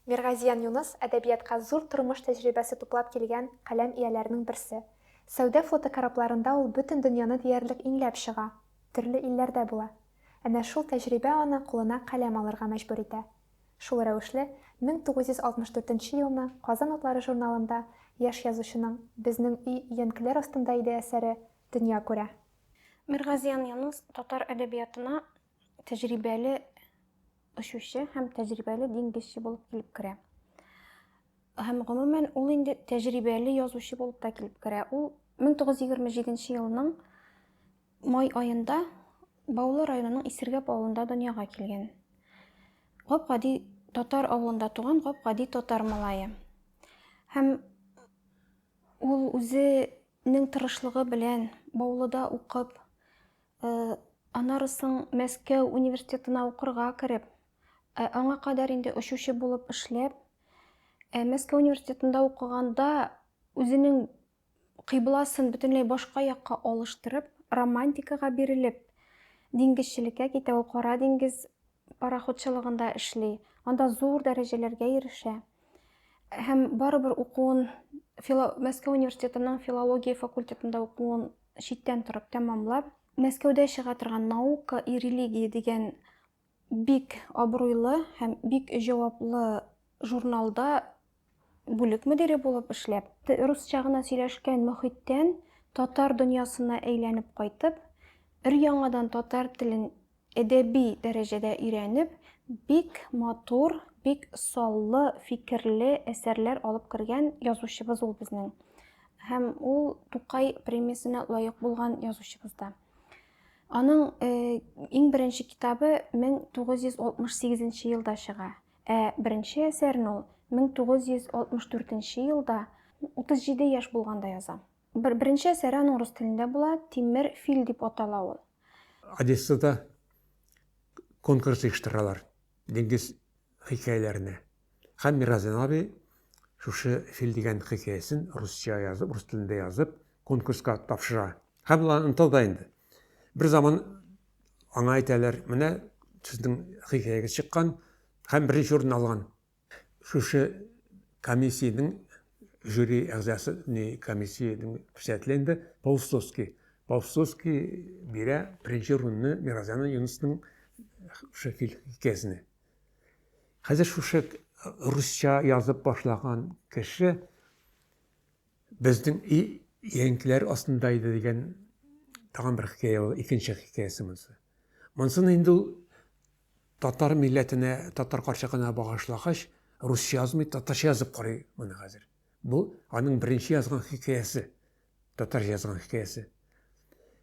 Миргазиян Юныс әдәбиятка зур тормыш тәҗрибәсе туплап килгән каләм ияләренең берсе. Сәүдә флоты корабларында ул бөтен дөньяны диярлек иңләп чыга, төрле илләрдә була. Әнә шул тәҗрибә аны кулына каләм алырга мәҗбүр итә. Шул рәвешле, 1964 нче елны Казан утлары журналында яшь язучының Безнең өй өянкеләр астында иде әсәре дөнья күрә. Миргазиян Юныс татар әдәбиятына тәҗрибәле очучы һәм тәҗрибәле диңгезче булып килеп керә. Һәм гомумән ул инде тәҗрибәле язучы булып та килеп керә. Ул 1927 елның май аенда Баулы районының Исергәп авылында дөньяга килгән. Гап-гади татар авылында туган гап-гади татар малае. Һәм ул үзенең тырышлыгы белән Баулыда укып, Аннары соң Мәскәү университетына укырга кереп, ә аңа кадәр инде очучы булып эшләп, ә Мәскәү университетында укыганда үзенең кыйбласын бөтенләй башка якка алыштырып, романтикага бирелеп, диңгезчелеккә китә, ул Кара диңгез пароходчылыгында эшли, анда зур дәрәҗәләргә ирешә. Һәм барыбер укуын Мәскәү университетының филология факультетында укуын читтән торып тәмамлап, Мәскәүдә чыга торган Наука и религия дигән бик абруйлы һәм бик җаваплы журналда бүлек мөдире булып эшләп, русча гына сөйләшкән мохиттән татар дөньясына әйләнеп кайтып, өр-яңадан татар телен әдәби дәрәҗәдә өйрәнеп, бик матур, бик саллы фикерле әсәрләр алып кергән язучыбыз ул безнең. Һәм ул Тукай премиясенә лаек булган язучыбыз да. Аның э, иң беренче китабы 1968 елда чыга. Ә беренче әсәрен ул 1964 елда 37 яшь булганда яза. Бер, беренче әсәре аның рус телендә була, Тимер фил дип атала ул. Одессада конкурс оештыралар диңгез хикәяләренә. Һәм Миразин абый шушы Фил дигән хикәясен русча язып, рус телендә язып, конкурска тапшыра. Һәм ул аны оныта да инде. Бер заман аңа әйтәләр, менә сезнең хикәягез чыккан һәм беренче урын алган. Шушы комиссиянең жюри әгъзасы, не комиссиянең председателе инде Паустовский. Паустовский бирә беренче урынны Миразяна Юнысның шушы хикәясенә. Хәзер шушы русча язып башлаган кеше безнең и янкиләр астында иде дигән тагын бер хикәя ул, икенче хикәясе монысы. Монысын инде ул Татар милләтенә, татар карчыгына багышлагач, русча язмый, татарча язып карый моны хәзер. Бу аның беренче язган хикәясе, татарча язган хикәясе.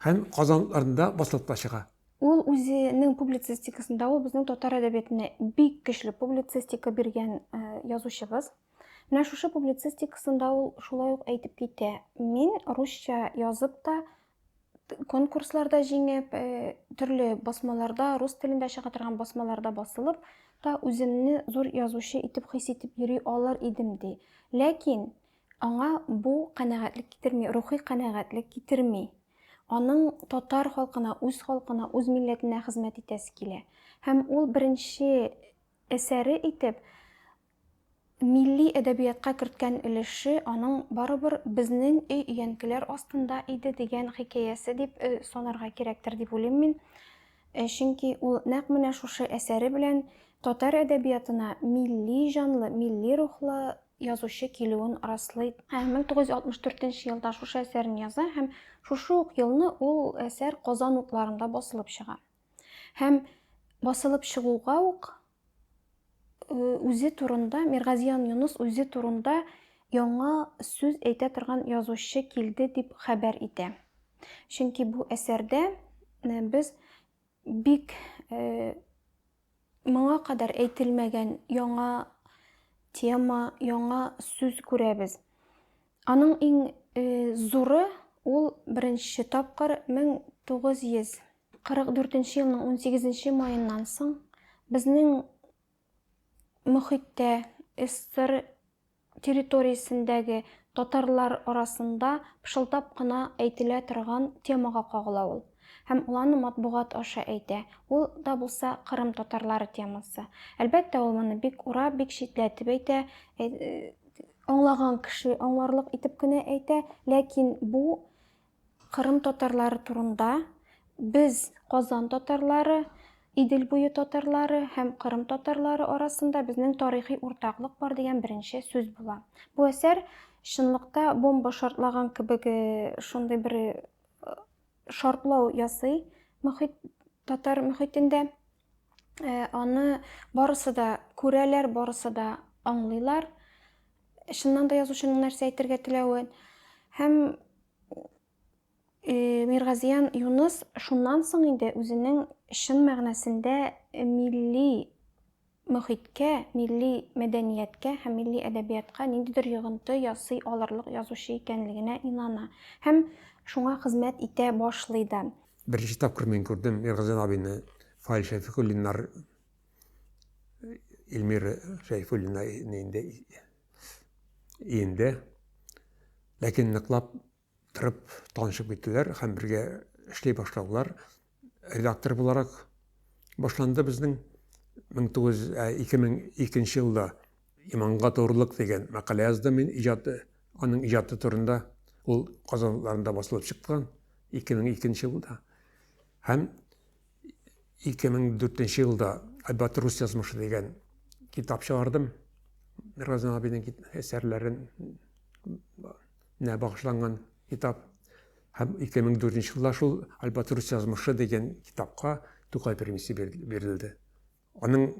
Һәм Казанларында басылып та чыга. Ул үзенең публицистикасында, ул безнең татар әдәбиятына бик көчле публицистика биргән э, язучыбыз. Менә шушы публицистикасында ул шулай ук әйтеп китә. Мин русча язып та конкурсларда җиңеп, э, төрле басмаларда, рус телендә чыга торган басмаларда басылып та үземне зур язучы итеп хис итеп йөри алыр идем ди. Ләкин аңа бу канәгатьлек китерми, рухи канәгатьлек китерми. Аның татар халкына, үз халкына, үз милләтенә хезмәт итәсе килә. Һәм ул беренче әсәре итеп Милли әдәбиятка керткән өлеше аның барыбер Безнең өй өянкеләр астында иде дигән хикәясе дип санарга кирәктер дип уйлыйм мин. Чөнки ул нәкъ менә шушы әсәре белән татар әдәбиятына милли җанлы, милли рухлы язучы килүен раслый. 1964 елда шушы әсәрен яза һәм шушы ук елны ул әсәр Казан утларында басылып чыга. Һәм басылып чыгуга ук үзе турында, Миргазиян Юныс үзе турында яңа сүз әйтә торган язучы килде дип хәбәр итә. Чөнки бу әсәрдә без бик моңа кадәр әйтелмәгән яңа тема, яңа сүз күрәбез. Аның иң зуры ул беренче тапкыр 1900 44 нче елның 18 нче маеннан соң безнең мохиттә СССР территориясендәге татарлар арасында пышылдап кына әйтелә торган темага кагыла ул. Һәм ул аны матбугат аша әйтә. Ул да булса Кырым татарлары темасы. Әлбәттә, ул моны бик урап, бик читләтеп әйтә. Э, аңлаган кеше аңларлык итеп кенә әйтә, ләкин бу Кырым татарлары турында без Казан татарлары, Идел буе татарлары һәм Кырым татарлары арасында безнең тарихи уртаклык бар дигән беренче сүз була. Бу әсәр чынлыкта бомба шартлаган кебек э, шундый бер э, шартлау ясый мохит татар мохитендә. Э, аны барысы да күрәләр, барысы да аңлыйлар. Чыннан да язучының нәрсә әйтергә теләвен. Һәм э, Миргазиян Юныс шуннан соң инде үзенең чын мәгънәсендә милли мохиткә, милли мәдәнияткә һәм милли әдәбиятка ниндидер йогынты ясый алырлык язучы икәнлегенә инана һәм шуңа хезмәт итә башлый да. Беренче тапкыр мин күрдем Миргазиян абыйны Фаил Шәфикуллиннар Эльмира Шәйфуллина инде инде. Ләкин ныклап торып танышып киттеләр һәм бергә эшли башладылар. Редактор буларак башланды безнең 2002 елда Иманга турылык дигән мәкалә яздым мин иҗаты, аның иҗаты турында. Ул Казан утларында басылып чыккан 2002 елда. Һәм 2004 елда Альбатрус язмышы дигән китап чыгардым. Миргазиян абинең әсәрләрен нә багышланган китап. Һәм 2004 елда шул Альбатрус язмышы дигән китапка Тукай премиясе бирелде. Аның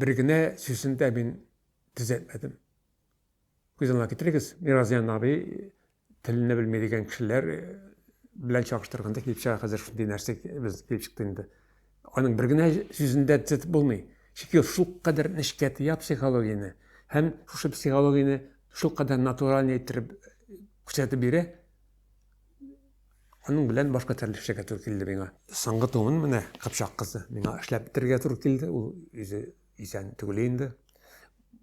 бер генә сүзен дә мин төзәтмәдем. Күз алдына китерегез, Миразиян абый телне белми дигән кешеләр э, белән чагыштырганда килеп чыга хәзер шундый нәрсә без килеп чыкты инде. Аның бер генә сүзен дә төзәтеп булмый. Чөнки ул шулкадәр нечкә тыя психологияне һәм шушы психологияне шулкадәр натуральный иттереп күрсәтеп бирә. Аның белән башка төрле эшләргә туры килде миңа. Соңгы томын менә Кыпчак кызы миңа эшләп бетерергә туры килде. Ул үзе исән түгел инде.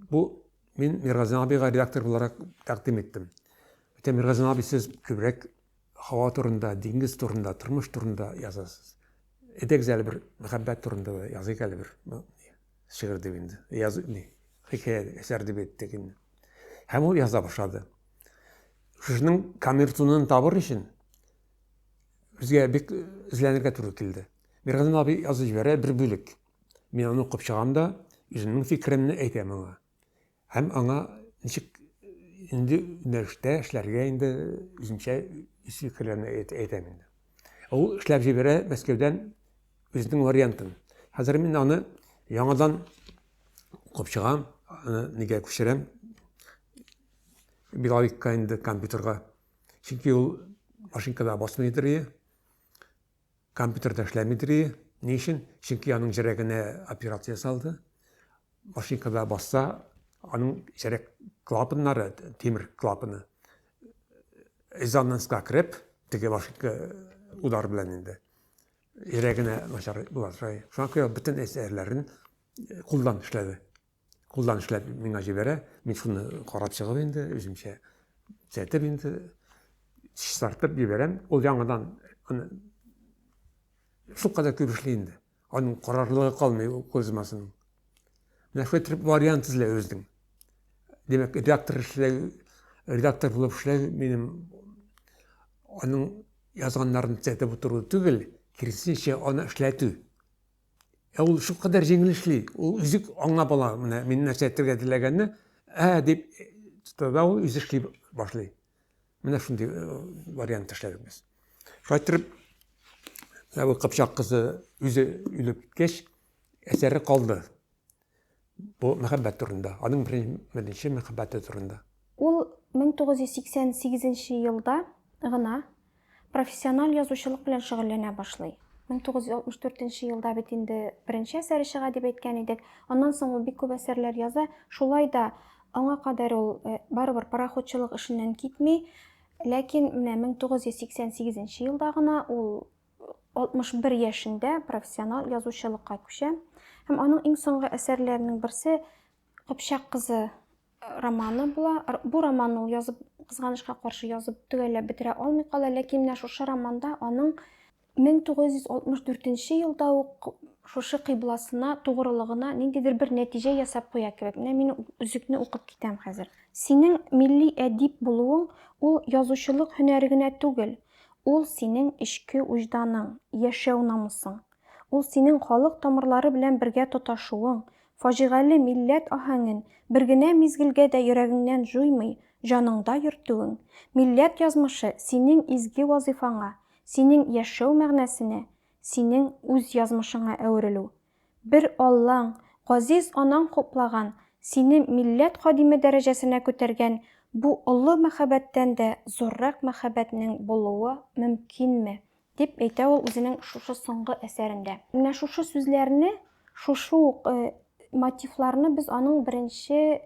Бу Мин Миргазин абыйга редактор буларак тәкъдим иттем. Әйтә, Миргазин абый, сез күбрәк һава турында, диңгез турында, тормыш турында язасыз. Әйдәгез әле бер мәхәббәт турында да языйк әле бер шигырь дип инде. Яз, ни, хикәя, әсәр дип әйттек инде. Һәм ул яза башлады. Шушының камертонын табыр өчен безгә бик эзләнергә туры килде. Миргазин абый язып җибәрә бер бүлек. Мин аны укып чыгам да, үземнең фикеремне әйтәм аңа. Һәм аңа ничек инде юнәлештә эшләргә инде үземчә үз фикерләремне әйтәм инде. Ул эшләп җибәрә Мәскәүдән үзенең вариантын. Хәзер мин аны яңадан укып чыгам, аны нигә күчерәм? Белавикка инде компьютерга. Чөнки ул машинкада басмыйдыр ие. Компьютерда эшләмидер и. Ни өчен? Чөнки аның җөрәгенә операция ясалды. Машинкада басса, аның җөрәк клапаннары, тимер клапаны резонанска кереп, теге машинка удар белән инде йөрәгенә начар була. Шуңа күрә бөтен әсәрләрен кулдан эшләде. Кулдан эшләп миңа җибәрә. Мин шуны карап чыгып инде, үземчә төзәтеп инде, чистартып җибәрәм. Ул яңадан аны шулкадәр күп эшли инде. Аның карарлыгы калмый ул кулъязмасының. Менә шулай итеп вариант эзләү үзең. Димәк, редактор эшләү, редактор булып эшләү минем аның язганнарын төзәтеп утыру түгел, киресенчә, аны эшләтү. Ә ул шулкадәр җиңел эшли. Ул үзе аңлап ала, менә мин нәрсә әйтергә теләгәнне, ә дип тота да ул үзе эшли башлый. Менә шундый э, вариант эшләдек без. Шулай итеп, менә бу Кыпчак кызы үзе үлеп киткәч, әсәре калды. Бу мәхәббәт турында, аның беренче мәхәббәте турында. Ул 1988 елда гына профессиональ язучылык белән шөгыльләнә башлый. 1964 елда бит инде беренче әсәре чыга дип әйткән идек. Аннан соң ул бик күп әсәрләр яза. Шулай да аңа кадәр ул э, барыбер пароходчылык эшеннән китми. Ләкин менә 1988 елда гына ул 61 яшендә профессионал язучылыкка күчә. Һәм аның иң соңгы әсәрләренең берсе Кыпчак кызы э, романы була. Бу романны ул язып, кызганычка каршы язып төгәлләп бетерә алмый кала, ләкин менә шушы романда аның 1964 елда ук шушы кыйбласына, тугрылыгына ниндидер бер нәтиҗә ясап куя кебек. Менә мин өзекне укып китәм хәзер. Синең милли әдип булуың ул язучылык һөнәре генә түгел, ул синең эчке вөҗданың, яшәү намусың. Ул синең халык тамырлары белән бергә тоташуың, фаҗигале милләт аһәңен бер генә мизгелгә дә йөрәгеңнән җуймый, җаныңда йөртүең. Милләт язмышы синең изге вазыйфаңа, синең яшәү мәгънәсенә, синең үз язмышыңа әверелү. Бер Аллаң, газиз анаң хуплаган, сине милләт хадиме дәрәҗәсенә күтәргән бу олы мәхәббәттән дә зуррак мәхәббәтнең булуы мөмкинме? Дип әйтә ул үзенең шушы соңгы әсәрендә. Менә шушы сүзләрне, шушы ук э, мотивларны без аның беренче э,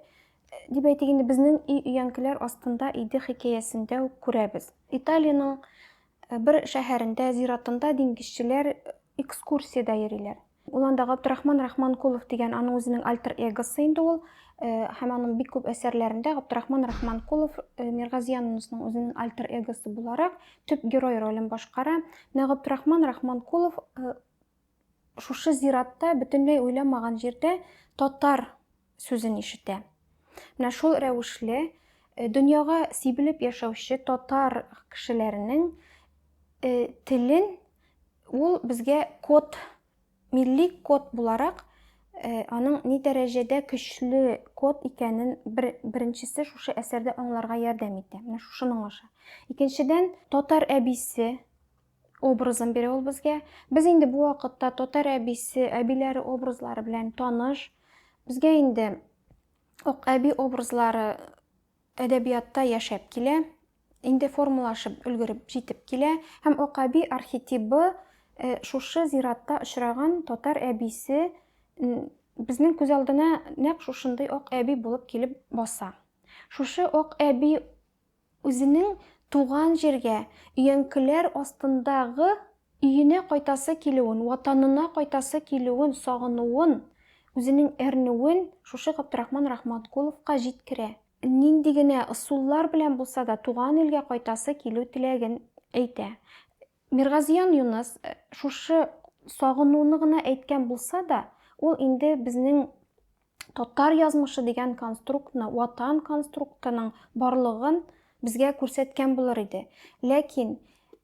дип әйтик инде безнең өй өянкеләр астында иде хикәясендә үк күрәбез. Италиянең э, бер шәһәрендә, зиратында диңгезчеләр экскурсиядә йөриләр. Ул анда Габдрахман Рахманкулов дигән аның үзенең альтер-эгосы инде ул. Э, һәм аның бик күп әсәрләрендә Габдрахман Рахманкулов э, Миргазиян Юнысның үзенең альтер-эгосы буларак төп герой ролен башкара. Менә Габдрахман Рахманкулов э, шушы зиратта бөтенләй уйламаган җирдә татар сүзен ишетә. Менә шул рәвешле дөньяга сибелеп яшәүче татар кешеләренең телен Ул безгә код, милли код буларак, э, аның ни дәрәҗәдә көчле код икәнен бер, беренчесе шушы әсәрдә аңларга ярдәм итә. Менә шушының аша. Икенчедән, татар әбисе образын бирә ул безгә. Без инде бу вакытта татар әбисе, әбиләре образлары белән таныш. Безгә инде Ак әби образлары әдәбиятта яшәп килә, инде формалашып өлгереп җитеп килә һәм Акъәби архетибы э, шушы зиратта очраган татар әбисе безнең күз алдына нәкъ шушындый ак әби булып килеп баса. Шушы ак әби Үзенең туган җиргә, өянкеләр астындагы өенә кайтасы килүен, Ватанына кайтасы килүен, сагынуын, үзенең әрнүен шушы Габдрахман Рахманкуловка җиткерә. Нинди генә ысуллар белән булса да туган илгә кайтасы килү теләген әйтә. Миргазиян Юныс шушы сагынуны гына әйткән булса да, ул инде безнең татар язмышы дигән конструктны, ватан конструктының барлыгын безгә күрсәткән булыр иде. Ләкин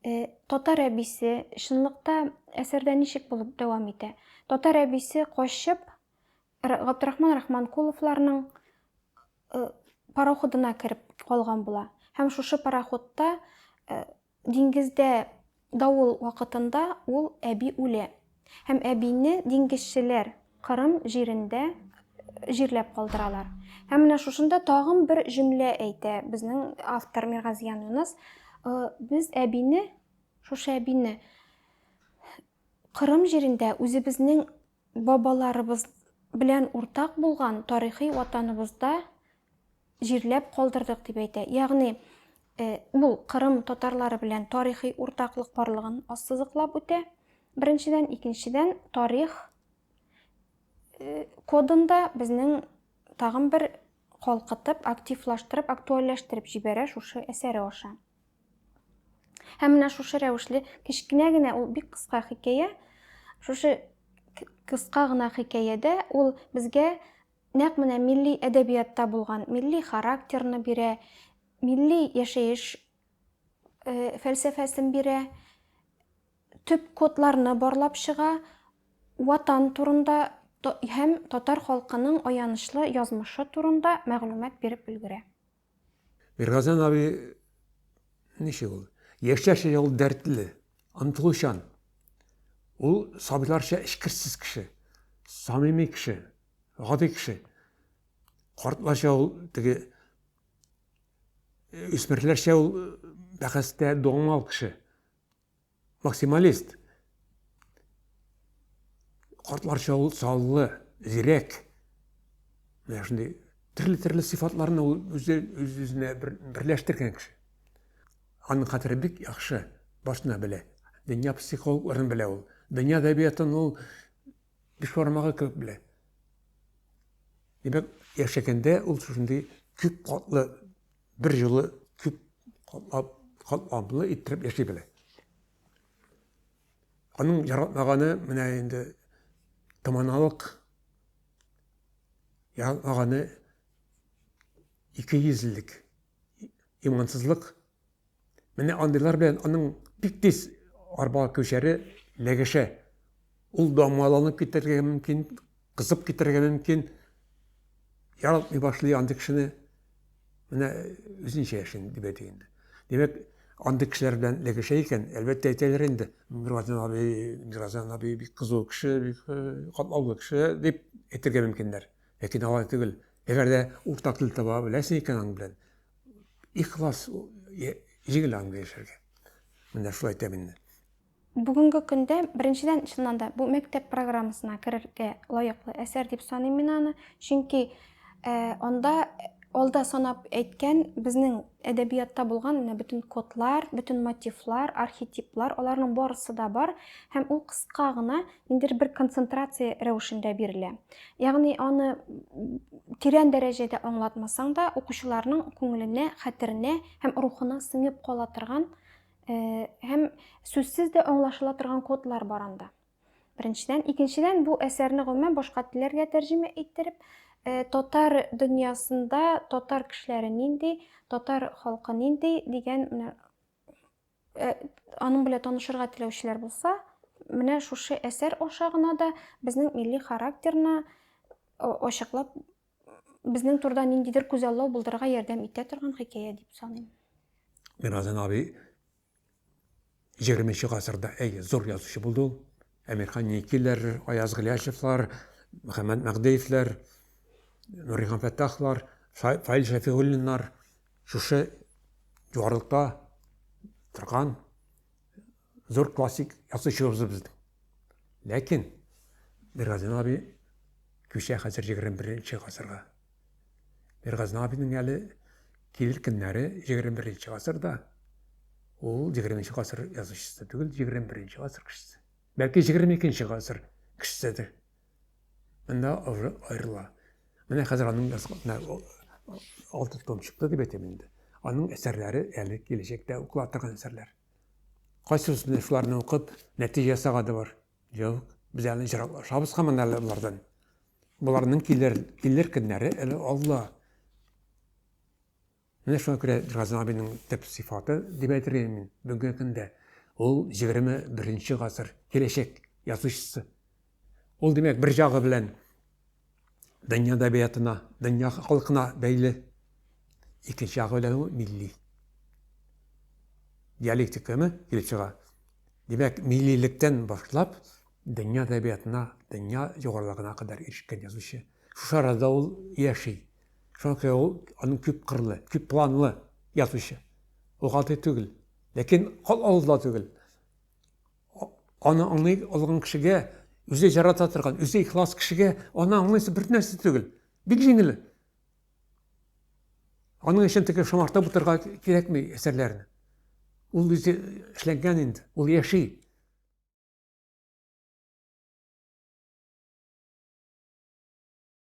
э, татар әбисе чынлыкта әсәрдә ничек булып дәвам итә? Татар әбисе качып Габдрахман Рахманкуловларның э, пароходына кереп калган була. Һәм шушы пароходта э, Диңгездә давыл вакытында ул әби үлә. Һәм әбине диңгезчеләр Кырым җирендә җирләп калдыралар. Һәм менә шушында тагын бер җөмлә әйтә безнең автор Миргазиян Юныс. Э, без әбине, шушы әбине Кырым җирендә үзебезнең бабаларыбыз белән уртак булган тарихи ватаныбызда җирләп калдырдык дип әйтә. Ягъни э, ул Кырым татарлары белән тарихи уртаклык барлыгын ассызыклап үтә. Беренчедән, икенчедән, тарих э, кодында безнең тагын бер калкытып, активлаштырып, актуальләштереп җибәрә шушы әсәре аша. Һәм менә шушы рәвешле кечкенә генә ул бик кыска хикәя. Шушы кыска гына хикәядә ул безгә нәкъ менә милли әдәбиятта булган милли характерны бирә, милли яшәеш э, фәлсәфәсен бирә, төп кодларны барлап чыга, Ватан турында һәм татар халкының аянычлы язмышы турында мәгълүмат биреп өлгерә. Миргазян абый ничек ул? Яшьләрчә ул дәртле, омтылучан. Ул сабыйларча эчкерсез кеше, самими кеше, гади кеше. Картларча ул теге үсмерләрчә ул бәхәстә дуамал кеше. Максималист. Картларча ул саллы, зирәк. Менә шундый төрле-төрле сыйфатларны ул үзе үз-үзенә берләштергән кеше. Аның хәтере бик яхшы, башына белә. Дөнья психологларын белә ул. Дөнья әдәбиятын ул биш бармагы кебек белә. Димәк, яшәгәндә ул шушындый күп катлы бер юлы күп катлап, катламлы иттереп яши белә. Аның яратмаганы менә инде томаналык, яратмаганы икейөзлелек, имансызлык. Менә андыйлар белән аның бик тиз арба күчәре ләгәшә. Ул дамаланып китәргә мөмкин, кызып китәргә мөмкин. Яратмый башлый андый кешене. Менә үзенчә яши дип әйтик инде. Димәк, андый кешеләр белән ләгәшә икән, әлбәттә әйтәләр инде, Миргазиян абый, Миргазиян абый бик кызу кеше, бик э, катлаулы кеше дип әйтергә мөмкиннәр. Ләкин алай түгел. Әгәр дә уртак тел таба беләсең икән аның белән, ихлас җиңел аның белән яшәргә. Менә шулай әйтәм инде. Бүгенге көндә, беренчедән, чыннан да, бу мәктәп программасына керергә лаеклы әсәр дип саныйм мин аны. Чөнки э, анда алда санап әйткән безнең әдәбиятта булган менә бөтен кодлар, бөтен мотивлар, архетиплар, аларның барысы да бар һәм ул кыска гына ниндидер бер концентрация рәвешендә бирелә. Ягъни аны тирән дәрәҗәдә аңлатмасаң да, укучыларның күңеленә, хәтеренә һәм рухына сеңеп кала торган һәм сүзсез дә аңлашыла торган кодлар бар анда. Беренчедән, икенчедән, бу әсәрне гомумән башка телләргә тәрҗемә иттереп, татар дөньясында татар кешеләре нинди, татар халкы нинди дигән менә аның белән танышырга теләүчеләр булса, менә шушы әсәр аша гына да безнең милли характерны ачыклап, безнең турыда ниндидер күзаллау булдырырга ярдәм итә торган хикәя дип саныйм. Миразан абый 20 гасырда әйе, зур язучы булды ул. Әмирхан Никиләр, Аяз Гыйләҗевлар, Мөхәммәд Мәгъдиевләр, Нурихан Фәттахлар, Фаил Шәфигуллиннар шушы югарылыкта торган зур классик язучыбыз безнең. Ләкин Миргазин абый күчә хәзер 21 гасырга. Миргазин абыйның әле килер көннәре 21 гасырда. Ул 20 гасыр язучысы түгел, 21 гасыр кешесе. Бәлки 22 гасыр кешеседер. Монда уже аерыла. Менә хәзер аның менә алты том чыкты дип әйтәм инде. Аның әсәрләре әле киләчәктә укыла торган әсәрләр. Кайсыбыз менә шуларны укып, нәтиҗә ясаганы бар? Юк, без әле ераклашабыз һаман әле болардан. Боларның килер, килер көннәре әле алла. Менә шуңа күрә Газан абыйның төп сыйфаты дип әйтер идем мин бүгенге көндә. Ул 21 гасыр киләчәк язучысы. Ул димәк бер җагы белән дөнья әдәбиятына, дөнья халкына бәйле. Икенче ягы белән ул милли. Диалектикамы килеп чыга. Димәк, миллилектән башлап дөнья әдәбиятына, дөнья югарылыгына кадәр ирешкән язучы. Шушы арада ул яши. Шуңа күрә ул аның күп кырлы, күп планлы язучы. Ул гади түгел. Ләкин кал алда түгел. Аны аңлый алган кешегә, үзе ярата торган, үзе ихлас кешегә аны аңлыйсы бер нәрсә түгел. Бик җиңел. Аның өчен теге шомартып утырырга кирәкми әсәрләрне. Ул үзе эшләнгән инде, ул яши.